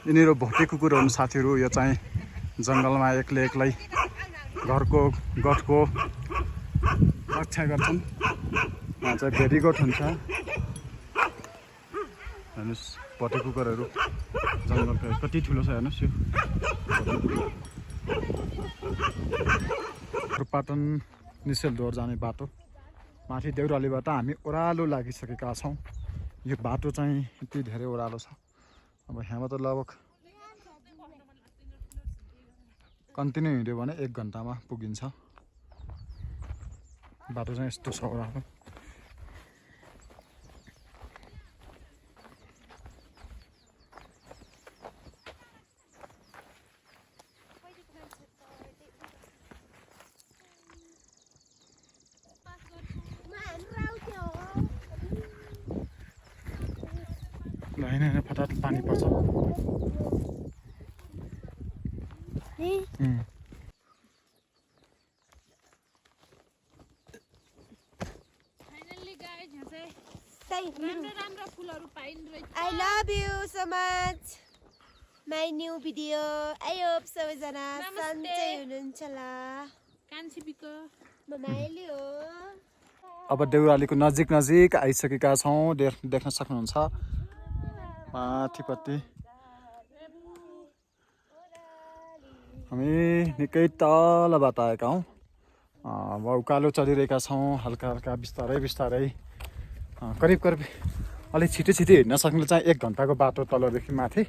यिनीहरू भोटे कुकुर हुन् साथीहरू। यो चाहिँ जङ्गलमा एक्लै घरको गठको रक्षा गर्छन्। यहाँ चाहिँ भेरीगोठ हुन्छ। हेर्नुहोस् भोटे कुकुरहरू जङ्गलको कति ठुलो छ हेर्नुहोस् यो। पाटन निसेलद्वार जाने बाटो माथि देउरालीबाट हामी ओह्रालो लागिसकेका छौँ। यो बाटो चाहिँ यति धेरै ओह्रालो छ। अब यहाँबाट लगभग कन्टिन्यू हिँड्यो भने 1 घन्टामा पुगिन्छ। बाटो चाहिँ यस्तो छ ओह्रालो। होइन फटाफट पानी पर्छ। I love you so much. My new video. I hope सबैजना सन्चै हुनुहुन्छ होला। कान्छीबिको बनाइली हो। अब देउरालीको नजिक आइसकेका छौँ। देख्न सक्नुहुन्छ माथिपट्टि हामी निकै तलबाट आएका हौँ। अब उकालो चलिरहेका छौँ हल्का बिस्तारै करिब अलिक छिटै हिँड्न सक्ने चाहिँ 1 घन्टाको बाटो तलदेखि माथि।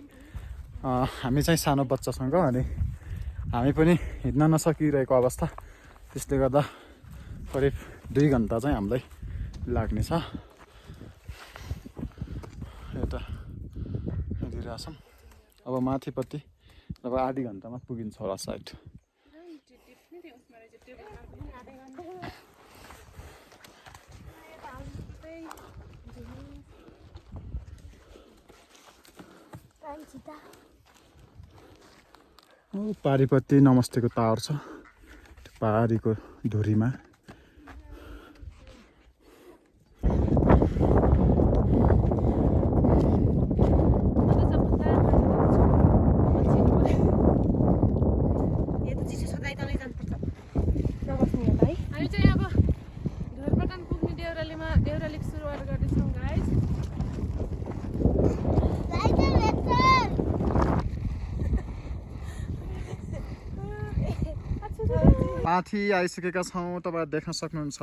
हामी चाहिँ सानो बच्चासँग अनि हामी पनि हिँड्न नसकिरहेको अवस्था। त्यसले गर्दा करिब 2 घन्टा चाहिँ हामीलाई लाग्नेछ। यता हिँडिरहेछौँ। अब माथिपट्टि अब आधी घन्टामा पुगिन्छ होला सायद। पारिपट्टि नमस्तेको टावर छ पहाडीको धुरीमा। माथि आइसकेका छौँ। तपाईहरु देख्न सक्नुहुन्छ